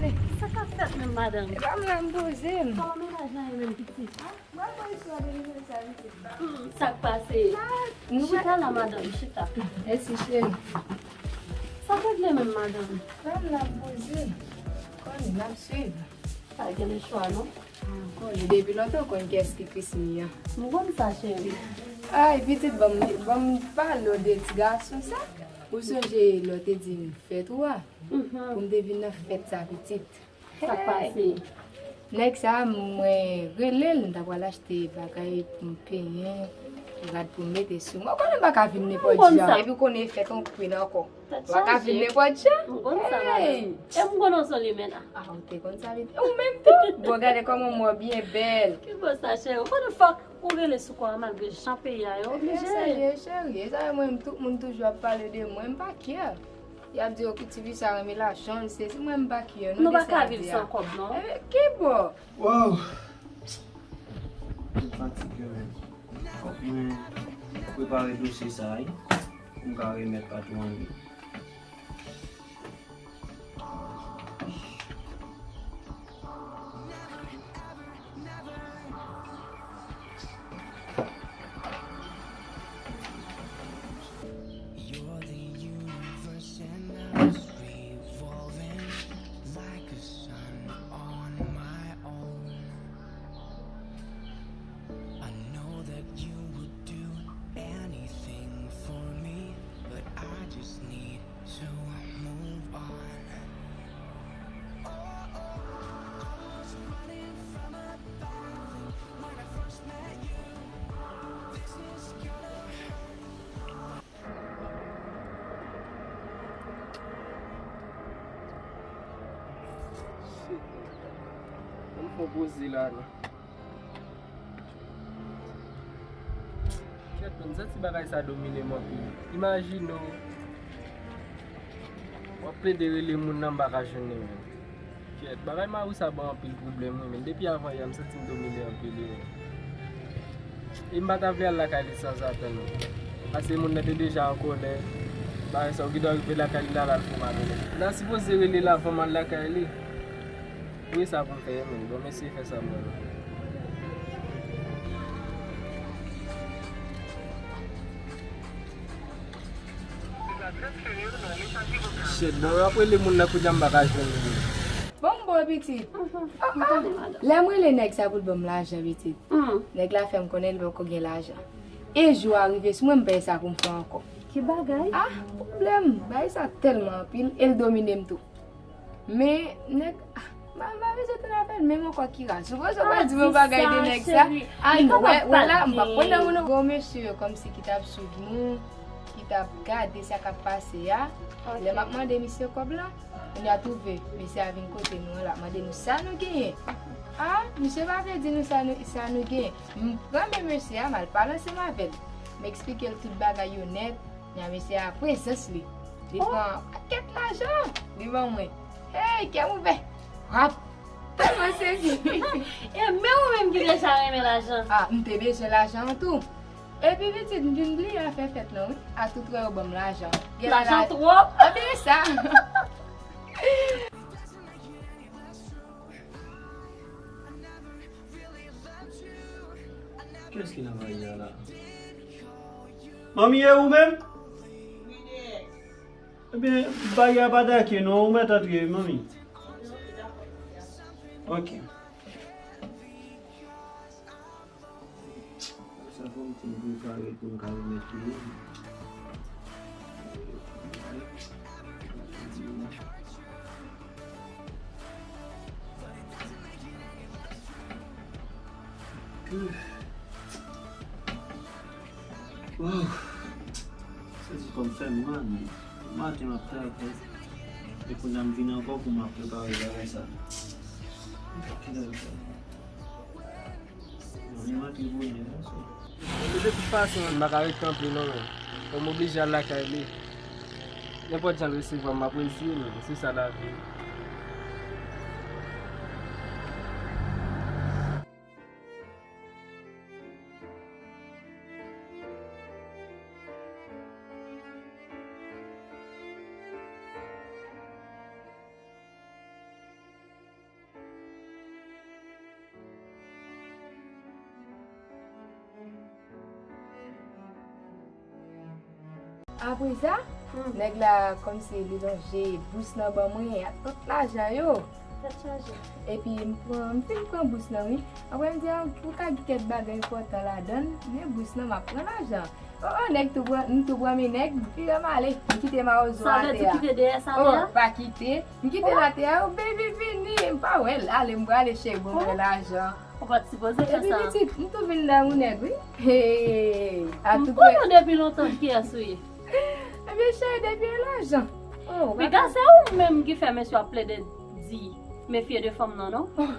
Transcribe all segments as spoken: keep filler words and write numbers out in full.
Sa k ap fèt menm, madanm? E pa m la m poze m. Kòman mennaj la ye menm, pitit? Mwen mwen sou anivèsè pitit la. Hmm, sa k pase? Nou chita la, madanm, chita. Mèsi, cheri. Sa k regle menm, madanm? Mwen la poze. Konnen n ap swiv. Pa gen lechwa, non. Ankò, li depi lontan w konn kiyès ki Krismi an. M konn sa, cheri. Ay, pitit, ban m, ban m pale w de ti gason sa. Ou sonje lè w te di m fèt ou a? Mhm. Pou m te vin nan fèt sa, pitit. Sa k pase? Nèg sa, mwen rele l, m ta pral achte bagay pou m penyen, rad pou m mete sou mwen. Ou konnen m pa ka vin nenpòt jan. Epi w konnen e fèt yon queen ankò. Ou pa ka vin nenpòt jan. M konn sa, madanm. E m konn w se yon limena. Ah, ou te konn sa vit. Ou menm tou. Bon, gade kòman mwen byen bèl. Ki bò sa, cheri? Ou konnen fòk ou rele sou kò a malgre jan peyi a ye, oblije. Serye, cheri. E sa, mwen, tout moun toujou ap pale de mwen, m pa care. Y ap di, "Oh, ki ti fi sa renmen lajan, l sezi." Mwen, m pa care. Nou pa ka viv san kòb, non. Eh, ki bò? Waw! M fatige, men. Fòk mwen prepare dosye sa a, wi. Pou m ka remèt patwon an li. You're the universe and I'm just revolving like a sun on my own. I know that you would do anything for me, but I just need to move on. Oh, oh, I was running from a bad thing when I first met you. This is gonna hurt. Shit. Ann fè yon poze la, non. Kèt, m santi bagay sa domine m anpil. Imajine w, w ap plede rele moun nan, m pa ka jwenn li menm. Kèt, bagay mari sa ban anpil pwoblèm, wi, men depi avan yè, m santi m domine anpil, wi, men. E m pa ta vle al lakay li sanzatann, non. Paske moun nan te deja an kòlè. Bagay sa, ou gendwa rive lakay li la, l al fè w malonèt. N ta sipoze rele l avan m al lakay li. Wi, sa pou m fè, men bon, m eseye fè sa m wè la. Shit, bon, w ap rele moun nan kounye a, m pa ka jwenn li. Bon, m bon, pitit. Ah, ah. Lè m rele nèg sa pou l ban m lajan, pitit. Nèg la fè m konnen li poko gen lajan. E jou a rive sou mwen, m pèdi sa pou m fè ankò. Ki bagay? Ah, pwoblèm. Bagay sa tèlman anpil, e l domine m tou. Men, nèg, ah, m pa, m pa bezwen tande afè l, menm ankò Kira. Sou vre, sou vre, di m yon bagay de nèg sa. Ah, non, wè, wè la, m pa pran nan moun non. Gwo mesye yo kòmsi ki t ap swiv nou, ki t ap gade sa k ap pase a. Lè m ap mande misye kòb la, kounye a twouve, mesye a vin kote nou an, l ap mande nou sa nou genyen. Ah, misye pa vle di nou sa nou, sa nou genyen. M pran men mesye a, m al pale ansanm avè l. M eksplike l tout bagay yo nèt. Nya mesye a prezans li. Li pran pakèt lajan. Li ban mwen. Hey, kè m ouvè. Wap. Tèlman sezi. E men ou menm ki deja renmen lajan. Ah, m te bezwen lajan an tou. Epi pitit, m vin bliye afè fèt lan, wi. A tout wè yo ban m lajan. Gen lajan twòp. Anben sa. Kiyès ki nan valiz la? Manmi, e ou menm? Ebyen, bagay a pa dake non, ou mèt antre wi, manmi. Ok. Sa fò m te prepare pou m ka remèt li. Waw. Sezi kò m fè m mal, men maten m ap travay. E kounye a m vin ankò pou m ap prepare bagay sa. Kilè l fè? Mwen menm antre bonè, non, so. Men de tout fason, m pa ka ret kanpe non, men. Fò m oblije al lakay li. Nenpòt jan l resevwa m, m ap reziye m, men se sa lavi. Apre sa, nèg la kòmsi li lonje bous lan ban mwen ak tout lajan yo. Tèt chaje. Epi m pran, m fin pran bous lan, wi. Apre m di, "Ah, ou ka gen kèk bagay enpòtan ladan l, men bous lan m ap pran lajan." Oh, oh, nèg tou pran, m tou pran men nèg, m vire m ale. M kite mawozo atè a. Sa vle di kite dèyè sa atè a? Oh, pa kite. M kite l atè a, oh, baby, vini. M pa wè l. Ale, m prale, cheri, bon, mwen lajan. Ou pa t sipoze fè sa. Epi pitit, m tou vin damou nèg, wi. Hey, a tou prè. M konnen w depi lontan kiyès ou ye. Ebyen, cheri, depi e lajan. Oh, piga, se ou menm ki fè mesye ap plede di, mefye de fanm nan, non? Oh.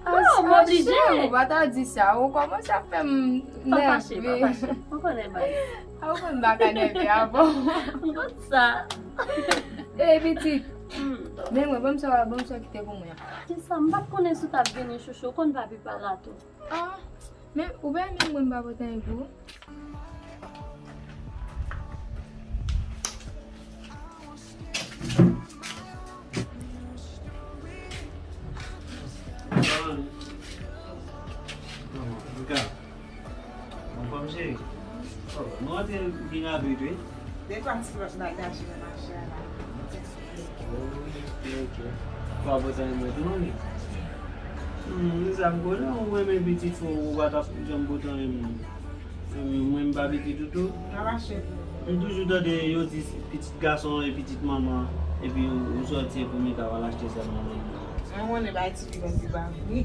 Non, m oblije. Cheri, ou pa ta di sa. Ou kòmanse ap fè m nève. Pa fache, pa fache. Ou konnen bagay. A, ou konn bagay nève a, bon. M konn sa. E pitit. Men mwen, ban m sa, ban m sa kite pou mwen an. Kisa, m pa t konnen si w t ap vini, chouchou. Ou konn papi pa la tou. Ah, men ou pa renmen mwen m pa pote anyen pou ou? Anfòm, cheri? Oh, nou antre byen rapid, wi. De twa ti lòt bagaj nan mache a la. Oh, ok, ok. Fò w pote anyen mwen tou, non, wi? Hmm, se sa m konnen, ou renmen pitit, fò ou pa t ap janm pote anyen mwen. Mwen, m pa pitit ou tou. M toujou tande yo di pitit gason e pitit manman, epi ou, ou sòti pou Mika w al achte sèlman manman. Mwen konnen bay ti pitit pi ba vre.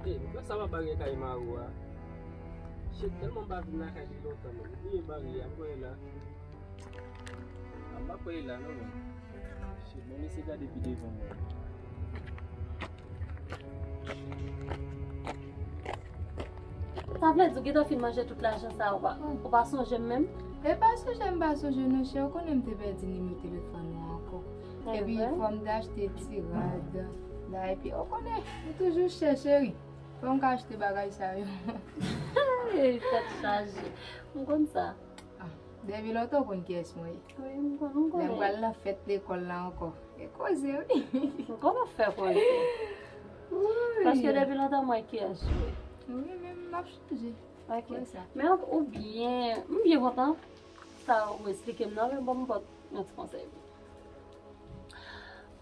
Ey, mwen sa pa bare kay Maro a. Shit, tèlman m pa vin lakay li lontan, men. M bliye bare a, m kwè la. A, m pa kwè li la, non, men. Shit, bon, m eseye gade pi devan, men. Sa vle di w gentan fin manje tout lajan sa a, ou pa, ou pa sonje m menm? E pa sonje m pa sonje w non, cheri, ou konnen m te pèdi nimewo telefòn ou ankò. Epi fò m te achte ti rad la, epi ou konnen, m toujou chè, cheri. Fò m ka achte bagay sa yo. Ey, tèt chaje. M konn sa. Ah, depi lontan ou konn kiyès mwen ye. Wi, m konn, m konnen. Lè m pral nan fèt lekòl la ankò. E koze, wi. M konn w ap fè koze. Wi. Paske depi lontan m wè kiyès ou ye. Wi, men m ap chanje. Ok. Wè sa. Men ou byen, m byen kontan sa ou esplike m nan, men bon, m pot yon ti konsèy.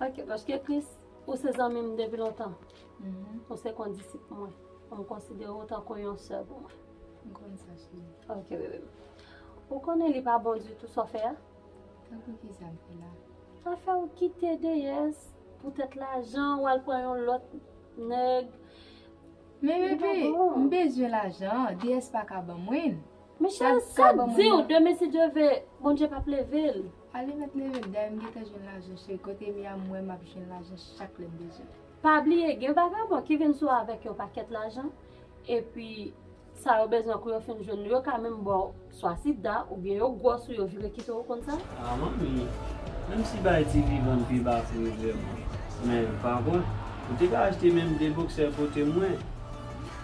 Ok, paske Chris, ou se zanmi m depi lontan. Mhm. Ou se kondisip mwen. M konsidere w tankou yon sè pou mwen. M konn sa, cheri. Ok, bebe m. Ou konnen li pa bon ditou sa w fè a? Tankou kisa m fè la? Afè w kite D S poutèt lajan, w al pran yon lòt nèg. Men bebe, m bezwen lajan, D S pa ka ban mwen. Michel, sa k di w demen si Dye vle, Bondye p ap leve l. Ale mèt leve l, dayè m gentan jwenn lajan, cheri. Kote m ye a, m wè m ap jwenn lajan chak lè m bezwen. Pa bliye, gen vagabon ki vin sou avèk yon pakèt lajan, epi sa yo bezwen kou yo fin jwenn, yo ka menm ba w swa sida, oubyen yo gwòs ou yo vire kite w, ou konn sa? A, manmi, menm si bay ti vivan pi ba pou yo vrèman. Men, pa kont, ou te ka achte menm de boksè pote mwen.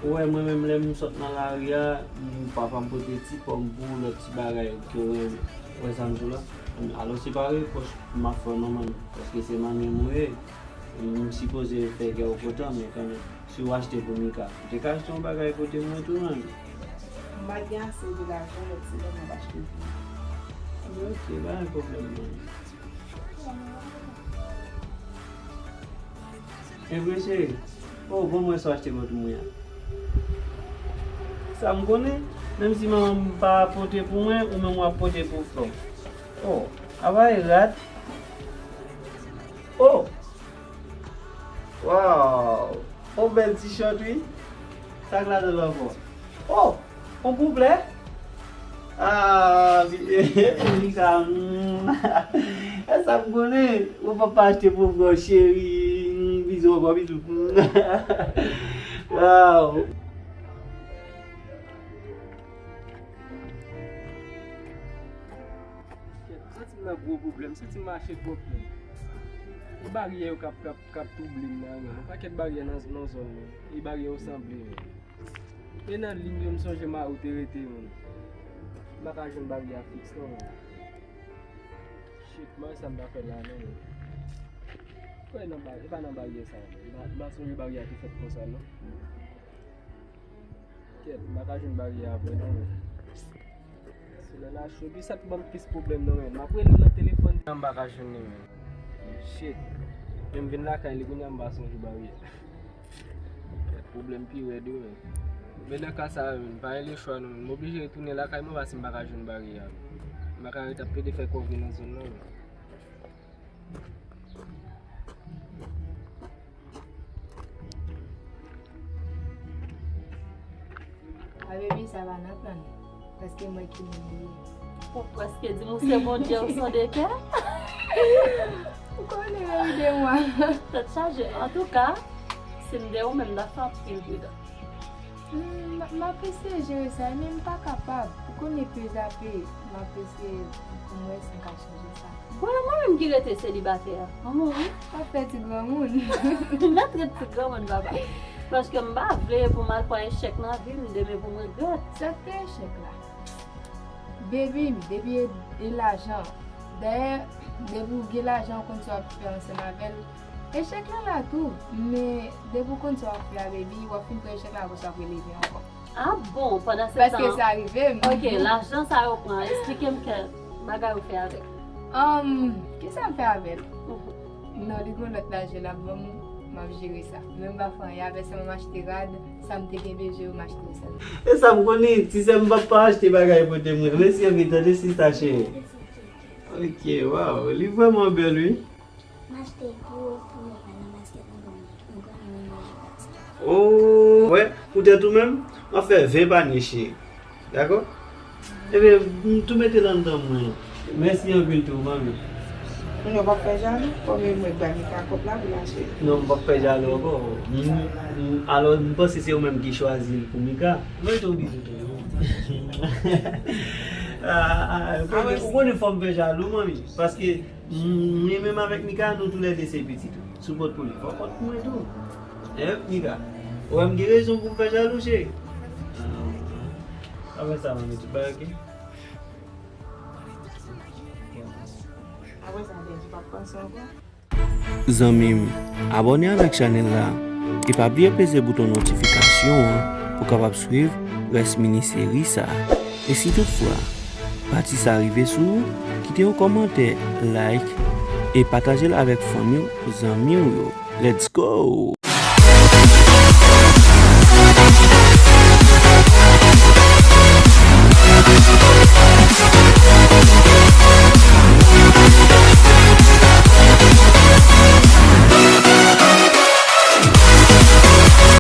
Ou wè, mwen menm, lè m sot nan lari a, m, papa m pote ti pòm pou ou, lòt ti bagay ke w renmen. Ou wè sa m di w la? Alò, se pa repwòch m ap fè w non, manmi, paske se manmi m ou ye. M sipoze fè kè w kontan, men kanmenm, si w achte pou Mika, ou te ka achte yon bagay pote mwen tou, manmi. M pa t gen ase de lajan, lòt se lè m ap achte pou ou. Ok, pa gen pwoblèm, manmi. Evre, cheri? Oh, bon, mwen sa w achte pou mwen an. Sa m konnen, menm si manman m pa pote pou mwen, ou menm w ap pote pou frè w. Oh, a bay rad. Oh! Wow! On bèl ti short, wi. Sa k ladan l ankò? Oh! On kouplè? Ah, Mika, mm. E sa m konnen. Ou papa achte pou frè w, cheri. Mm, bizou ankò, bizou. Wow! Kèt, m santi m nan gwo pwoblèm, m santi m mache twòp menm. E baryè yo k ap, k ap, k ap twouble m nan, yon pakèt baryè nan, nan zòn nan. E baryè yo sanble menm. E nan liy yo, m sonje Maro te rete menm. M pa ka jwenn baryè a fiks non, men. Shit, mwen sa m pa fè la non, men. Kwè nan baryè, e pa nan baryè sa, men. M pa, m pa sonje baryè a te fèt konsa non. Kèt, m pa ka jwenn baryè a vre non, men. Se lè la cho, epi sa t ban m plis pwoblèm non, men. M ap rele l nan telefòn, m pa ka jwenn li, men. Shit. Menm vin lakay li, kounye a m pa sonje baryè. Kèt, pwoblèm pi rèd wi, men. Men nan ka sa, men, m pa gen lechwa non, men. M oblije retounen lakay mwen paske m pa ka jwenn baryè a, men. M pa ka ret ap plede fè kòve nan zòn nan, men. A, baby, sa va nan plan. Paske mwen ki moun li ye. Ou prèske di m ou se Bondye ou sonde kè. Ou konnen, baby, de mwa. Tèt chaje. Antouka, si m de ou menm, m ta fè anpil pridan. Hmm, m, m ap eseye jere sa, men m pa kapab. Ou konnen pezape, m ap eseye pou m wè si m ka chanje sa. Bon, e mwen menm ki rete selibatè a. Mwen mouri. Pa fè ti granmoun. M mèt ret ti granmoun, papa. Paske m pa vle pou m al pran echèk nan vi m, demen pou m regrèt. Sa k te echèk la? Baby m, depi e, e lajan. Dayè, depi w gen lajan, w konn sa w ap fè ansanm avè l. Echèk la la tou, men depi w konn sa w ap fè a, baby, w ap fin pran echèk la, apre sa w ap releve ankò. Ah bon, pandan se tan. Paske sa rive m. Ok, lajan sa yo pran, eksplike m kèk bagay ou fè avè l. Um, kisa m fè avè l? Mhm. Non, li gon lòt lajan l ap ban m, m ap jere sa. Men m pa fè anyen avè l, sèlman m achte rad, sa m te gen bezwen yo, m achte yo sèlman. E sa m konnen, ti sè m p ap pa achte bagay pote mwen. Mèsi anpil, tande sista cheri. Ok, waw, li vrèman bèl, wi. M achte pou, pou mwen, nan basket, mwen konn, mwen konn mwen manje basket. Oh, wè, poutèt ou menm, m ap fè ven panye, cheri. Dakò? Ebyen, m tou mete l anndan mwen. Mèsi anpil tou, manmi. Kounye a w p ap fè jalou? Kòm e mwen k ba Mika kòb la pou l achte. Non, m p ap fè jalou ankò. M, m, alò, m panse se ou menm ki chwazi l pou Mika. Mwen tou bizou tou. Ah, ah, ah, ou konnen, ou konnen fò m fè jalou, manmi. Paske, m, mwen menm avèk Mika, nou toulède se pitit ou. Si w pot pou li, fò w pot pou mwen tou. Hein, Mika? Ou wè m gen rezon pou m fè jalou, cheri? Ah, apre sa, manmi, tout bagay ok? Apre sa, Dèdi p ap panse ankò. Zanmi m, abòne avèk chanèl la e pa bliye peze bouton notifikasyon an pou w kapab swiv rès mini seri sa. E si toutfwa pati sa rive sou ou, kite yon kòmantè, like e pataje l avèk fanmi w, zanmi w yo. Let's go!